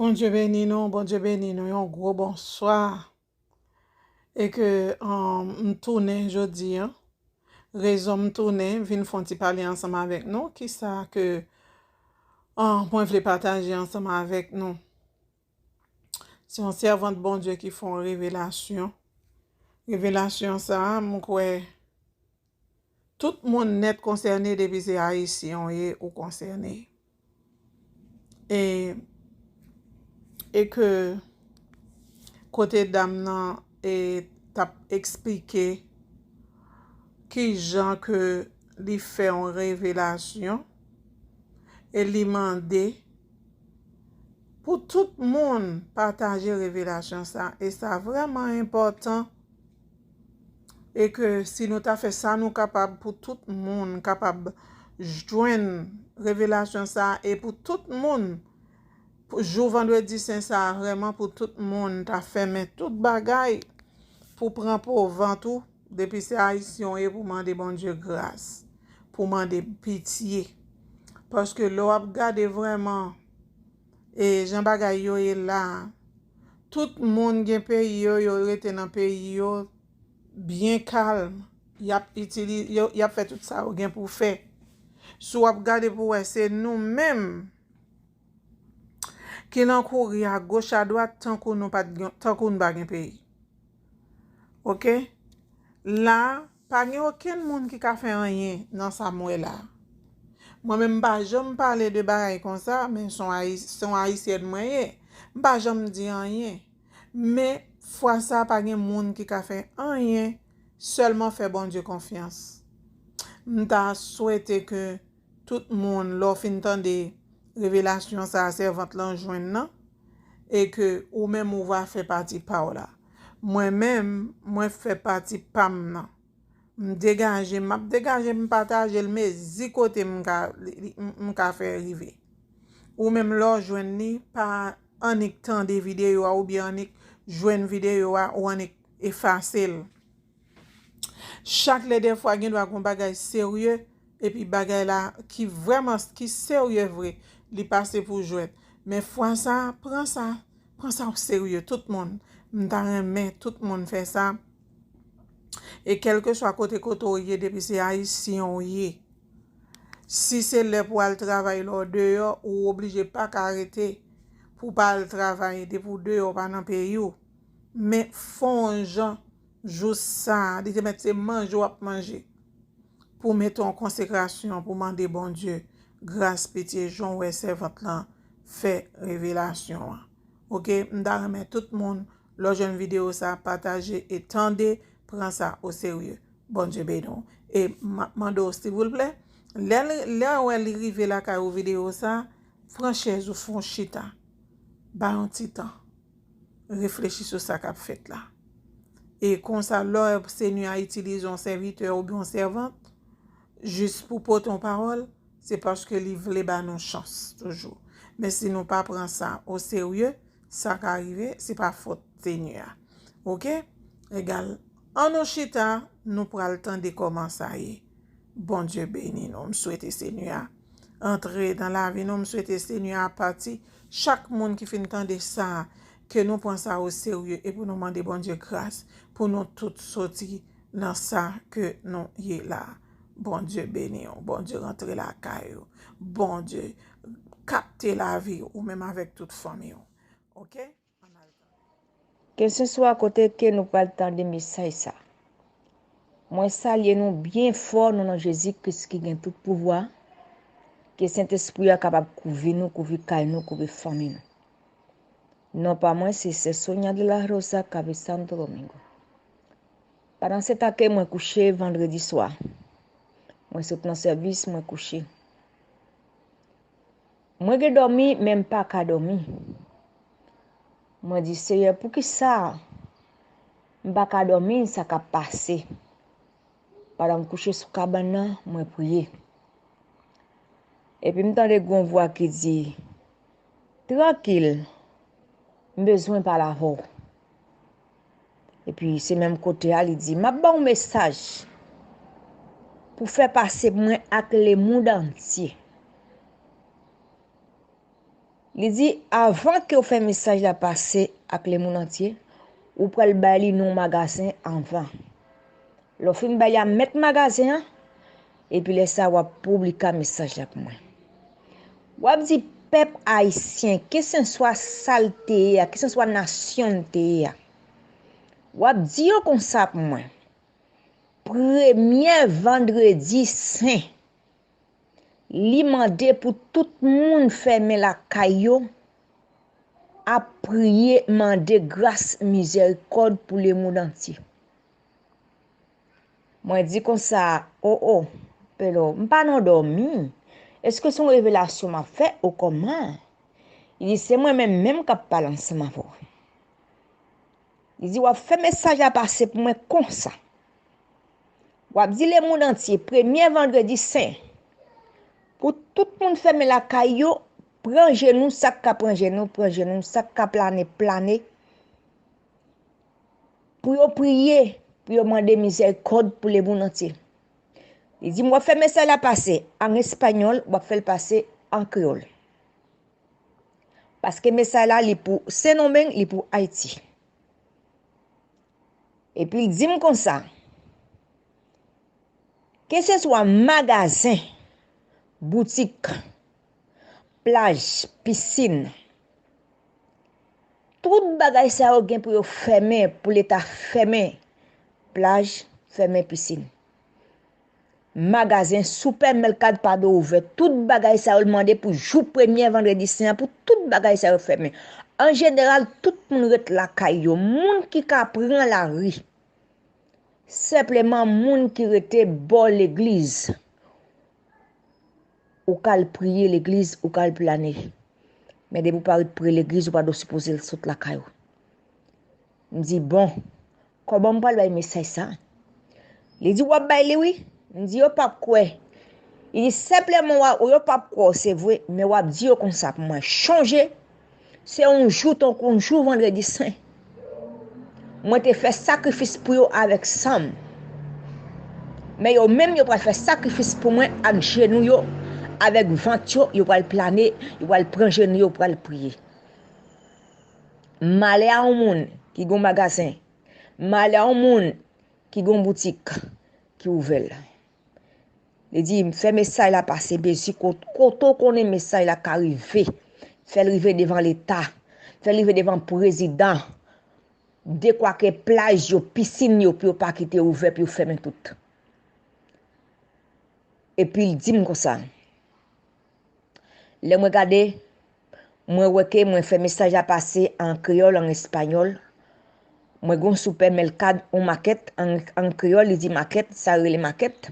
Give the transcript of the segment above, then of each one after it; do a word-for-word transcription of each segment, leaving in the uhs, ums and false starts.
Bondye beni nou, Bondye beni nou, yon gwo bonswa. E ke um, m tounen jodi an. Rezon m tounen, vin fè yon ti pale ansanm avèk nou. Kisa ke um, mwen vle pataje ansanm avèk nou? Se yon sèvant Bondye ki fè yon revelasyon. Revelasyon sa a, m kwè tout moun nèt konsène depi se Ayisyen w ye, ou konsène. E, e ke kote dam nan e t ap eksplike ki jan ke li fè yon revelasyon e li mande pou tout moun pataje revelasyon sa, e sa vrèman enpòtan. E ke si nou ta fè sa nou kapab pou tout moun kapab jwenn revelasyon sa, e pou tout moun, pou jou Vandredi Sen sa a, vrèman pou tout moun ta fèmen tout bagay, pou pran pwovant ou, depi se Ayisyen w ye, pou mande Bondye gras, pou mande pitye. Paske lè w ap gade vrèman e jan bagay yo ye la a, tout moun gen peyi yo, yo rete nan peyi yo byen kalm. Y ap itili-, yo, y ap fè tout sa yo gen pou fè. Si w ap gade pou wè, se nou menm ki nan kouri a goch a dwat tankou nou pa t gen, tankou nou pa gen peyi. Oke? La, pa gen okenn moun ki ka fè anyen nan sa m wè la. Mwen menm, m pa janm pale de bagay konsa, men se yon Ayi-, se yon Ayisyèn mwen ye. M pa janm di anyen. Men, fwa sa, pa gen moun ki ka fè anyen, sèlman fè Bondye konfyans. M ta swete ke tout moun, lè w fin tande revelasyon sa a sèvant lan jwenn nan, e ke ou menm ou va fè pati pa w la. Mwen menm, mwen fè pati pa m nan. M degaje, m ap degaje, m pataje l mezi kote m ka, li, li, m, m ka fè rive. Ou menm lè w jwenn li, pa annik tande videyo a oubyen annik jwenn videyo a, ou annik efase l. Chak lè dèfwa gen dwa gen yon bagay serye, epi bagay la ki vrèman, ki serye vre, li pase pou jwèt. Men fwa sa, pran sa, pran sa o serye, tout moun. M ta renmen tout moun fè sa. E kèlkeswa kote, kote w ye, depi se Ayisyen w ye, si se lè pou al travay lè w deyò, ou oblije pa ka rete pou w pa al travay, depi w deyò, w pa nan peyi w. Men fè yon jan, jou sa a, li te mèt se manje w ap manje, pou w mete yon konsekrasyon, pou w mande Bondye gras, pitye, jan w wè sèvant lan fè revelasyon an. Oke? M ta renmen tout moun, lè w jwenn videyo sa a, pataje e tande, pran sa o serye. Bondye beni w. E m ap mande w, silvouplè, lè, lè w wè li rive lakay ou videyo sa a, pran chèz ou, fè yon chita. Bay yon ti tan. Reflechi sou sa k ap fèt la. E konsa, lè Senyè a itilize yon sèvitè oubyen yon sèvant, jis pou pote yon pawòl, se paske li vle ba nou chans toujou. Men si nou pa pran sa o serye, sa ka rive, se pa fòt Senyè a. Oke? Egal, ann nou chita, nou pral tande kòman sa ye. Bondye beni nou. M swete Senyè a antre nan lavi nou. M swete Senyè a pati chak moun ki fin tande sa, ke nou pran sa o serye e pou nou mande Bondye gras pou nou tout soti nan sa ke nou ye la. Bondye beni w. Bondye rantre lakay ou. Bondye kapte lavi ou menm avèk tout fanmi w. Oke? Keseswa kote ke nou pral tande mesaj sa, mwen salye nou byen fò nan non Jezi Kris ki gen tout pouvwa. Ke Sentespri a kapab kouvri nou, kouvri kay nou, kouvri fanmi nou. Non pa mwen se Sè Sonia de la Rosa k ap viv Santo Domingo. Pandan se tan ke mwen kouche vandredi swa, mwen sot nan sèvis, mwen kouche. Mwen gen dòmi, men m pa ka dòmi. Mwen di, Seyè, poukisa m pa ka dòmi, sa k ap pase? Pandan m kouche sou kabann nan, mwen priye. Epi m tande gon vwa ki di, Trankil, m bezwen pale avè w. Epi se menm kote a, li di, M ap ba w mesaj pou fè pase mwen ak lemonn antye. Li di, avan ke w fè mesaj la pase ak lemonn antye, ou pral bay li non magazen anvan. Lè w fin bay li a mèt magazen an, epi lè sa a w ap pibliye mesaj la pou mwen. W ap di pèp ayisyen, kesenswa sa l te ye a, kesenswa nasyon l te ye a, w ap di yo konsa pou mwen, premye vandredi sen, li mande pou tout moun fèmen lakay yo, ap priye, mande gras, mizèrikòd pou lemonn antye. Mwen di konsa, o o, Pelo, m pa nan dòmi. Èske se yon revelasyon m ap fè ou kòman? Li di, se mwen menm menm k ap pale ansanm avè w. Li di, w ap fè mesaj la pase pou mwen konsa. W ap di lemonn antye, premye vandredi sen, pou tout moun fèmen lakay yo, pran jenou, sa k ka pran jenou, pran jenou, sa k ka plane, plane, pou yo priye, pou yo mande mizèrikòd pou lemonn antye. Li di m, w ap fè mesaj la pase an espanyòl, w ap fè l pase an kreyòl. Paske mesaj la, li pou Sendomeng, li pou Ayiti. Epi l di m konsa, keseswa magazen, boutik, plaj, pisin, tout bagay sa yo gen pou yo fèmen, pou Leta fèmen plaj, fèmen pisin. Magazen, sipèmèkad pa dwe ouvè. Tout bagay sa yo l mande pou jou premye vandredi sen an, pou tout bagay sa yo fèmen. An jeneral, tout moun ret lakay yo. Moun ki ka pran lari, senpleman moun ki rete bò legliz. Ou ka al priye legliz, ou ka al plane. Men depi w pa ret pre legliz, ou pa dwe sipoze sot lakay ou. M di, bon, kòman m pral bay mesaj sa? Li di, w ap bay li wi. M di, yo p ap kwè. Li di, senpleman, w a- yo p ap kwè w, se vre, men w ap di yo konsa pou mwen. Chonje, se yon jou tankou yon jou vandredi sen. Mwen te fè sakrifis pou yo avèk san m. Men yo menm, yo pral fè sakrifis pou mwen ak jenou yo, avèk vant yo, yo pral plane, yo pral pran jenou yo, yo pral priye. Malè a yon moun ki gen yon magazen, malè a yon moun ki gen yon boutik ki ouvè l. Li di, fè mesaj la pase Bezi kot-, kote w konnen mesaj la ka rive. Fè l rive devan Leta. Fè l rive devan prezidan. Dekwake plaj yo, pisin yo, pou yo pa kite ouvè, pou yo fèmen tout. Epi l di m konsa. Lè mwen gade, mwen wè ke mwen fè mesaj la pase an kreyòl, an espanyòl. Mwen gen yon sipèmèkad, yon makèt, an, an kreyòl, li di makèt, sa yo rele makèt.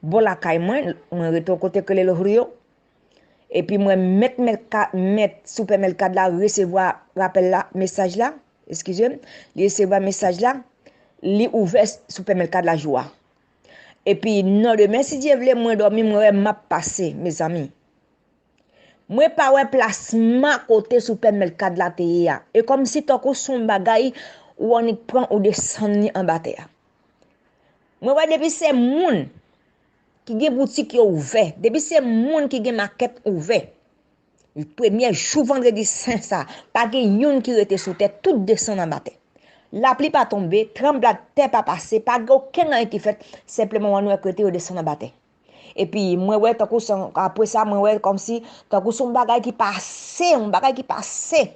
Bò lakay mwen, mwen rete yon kote ki rele Los Ríos. Epi mwen mèt, mèt ka-, mèt sipèmèkad la resevwa rapèl la, mesaj la, eskize m, li resevwa mesaj la, li ouvè sipèmèkad la jou a. Epi, nan demen, si Dye vle, mwen dòmi, mwen wè m ap pase, mezanmi. Mwen pa wè plasman kote sipèmèkad la te ye a. E kòmsi tankou se yon bagay ou annik pran ou desann li anba tè a. Mwen wè depi se moun ki gen boutik yo ouvè, depi se moun ki gen makèt ouvè, premye jou vandredi sen sa, pa gen youn ki rete sou tè, tout desann anba tè. Lapli pa tonbe, tranbladtè pa pase, pa gen okenn anyen ki fèt, senpleman w annik wè kote yo desann anba tè. Epi mwen wè tankou se, apre sa, mwen wè kòmsi tankou se yon bagay ki pase, yon bagay ki pase.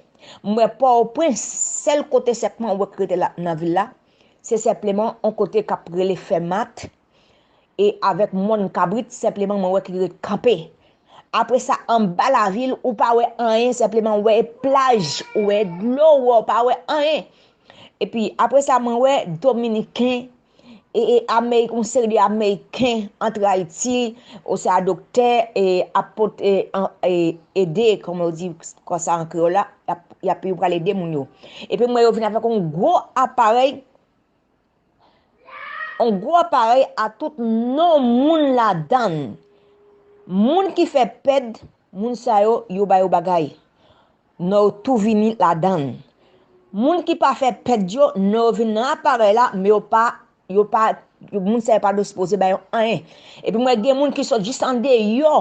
Mwen wè Pòtoprens, sèl kote sèlman ou wè ki rete la, nan vil la, se senpleman yon kote k ap rele Fèmat, e avèk mòn kabrit, senpleman mwen wè ki ret kanpe. Apre sa, anba lavil, ou pa wè anyen, senpleman ou wè plaj, ou wè dlo, ou wè, ou pa wè anyen. Epi, apre sa, mwen wè Dominiken, e, e Amerik-, yon seri de Ameriken antre Ayiti, oswa doktè, e apot, e, an, e, ede, kòman yo di, konsa an kreyòl la, y ap, y ap, yo pral ede moun yo. Epi, mwen wè yo vin avèk yon gwo aparèy, yon gwo aparèy a tout non moun ladan l. Moun ki fè pèd, moun sa yo, yo ba yo bagay. Non yo tou vini ladan l. Moun ki pa fè pèd yo, non yo vin nan aparèy la, men yo pa, yo pa, yo, moun sa yo pa dwe sipoze ba yo anyen. Epi mwen gen moun ki sot jis andeyò,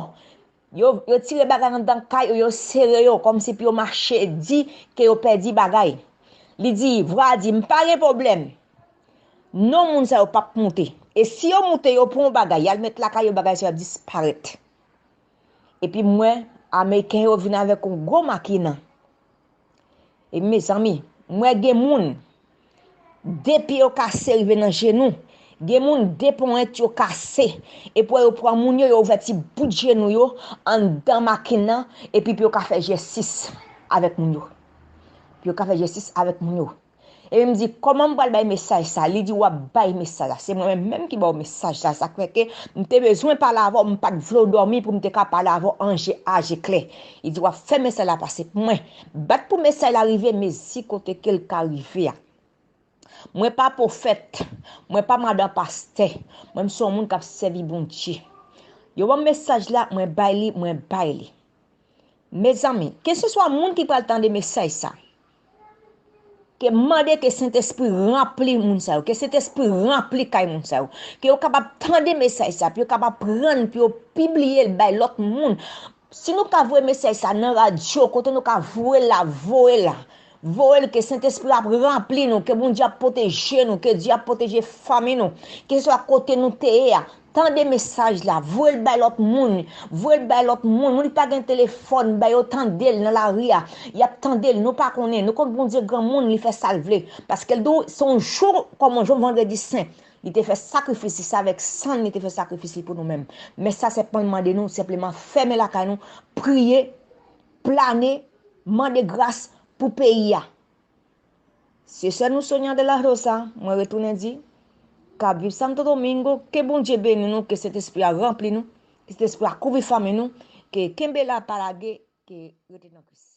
Yo, yo tire bagay anndan kay yo, yo sere yo, kòmsi pou yo mache di ke yo pèdi bagay. Li di, vwa a di, m pa gen pwoblèm. Non moun sa yo p ap moute. E si yo moute, yo pran yon bagay, y al met lakay yo, bagay sa yo ap disparèt. Epi m wè, Ameriken yo vin avèk yon gwo makina. E mezanmi, m wè gen moun, de pye yo kase rive nan jenou. Gen moun, de ponyèt yo kase. Epi yo pran moun yo, yo ouvè ti bout jenou yo anndan makin nan, epi pou yo ka fè jèstis avèk moun yo. Pou yo ka fè jèstis avèk moun yo. Epi m di, kòman m pral bay mesaj sa? Li di, w ap bay mesaj la. Se mwen menm menm ki ba w mesaj la. Sa k fè ke m te bezwen pale avè w, m pa t vle w dòmi pou m te ka pale avè w an je a je klè. Li di, w ap fè mesaj la pase pou mwen. Bat pou mesaj la rive, mezi kote ke l ka rive a. Mwen pa pwofèt, mwen pa madan pastè, mwen m se yon moun k ap sèvi Bondye. Yo ban m mesaj la, mwen bay li, mwen bay li. Mezanmi, keseswa moun ki pral tande mesaj sa, ke mande ke Sentespri ranpli moun sa yo, ke Sentespri ranpli kay moun sa yo, ke yo kapab tande mesaj sa, pou yo kapab pran l, pou yo pibliye l bay lòt moun. Si nou ka voye mesaj sa nan radyo, kote nou ka voye l la, voye l la. Voye l ke Sentespri ap ranpli nou, ke Bondye ap pwoteje nou, ke Dye ap pwoteje fanmi nou, keseswa kote nou te ye a. Tande mesaj la, voye l bay lòt moun, voye l bay lòt moun. Moun ki pa gen telefòn, bay yo tande l nan lari a. Y ap tande l, nou pa konnen. Nou konn Bondye granmoun, li fè sa l vle. Paske l di w, se yon jou, kòm yon jou vandredi sen. Li te fè sakrifis li, se avèk san l, li te fè sakrifis li pou nou menm. Men sa sèlman l mande nou, senpleman fèmen lakay nou, priye, plane, mande gras pou peyi a. Se sè nou Sonia de la Rosa, mwen retounen di, k ap viv Santo Domingo, ke Bondye beni nou, ke Sentespri a ranpli nou, ke Sentespri a kouvri fanmi nou, ke kenbe la pa lage, ke rete nan Kris.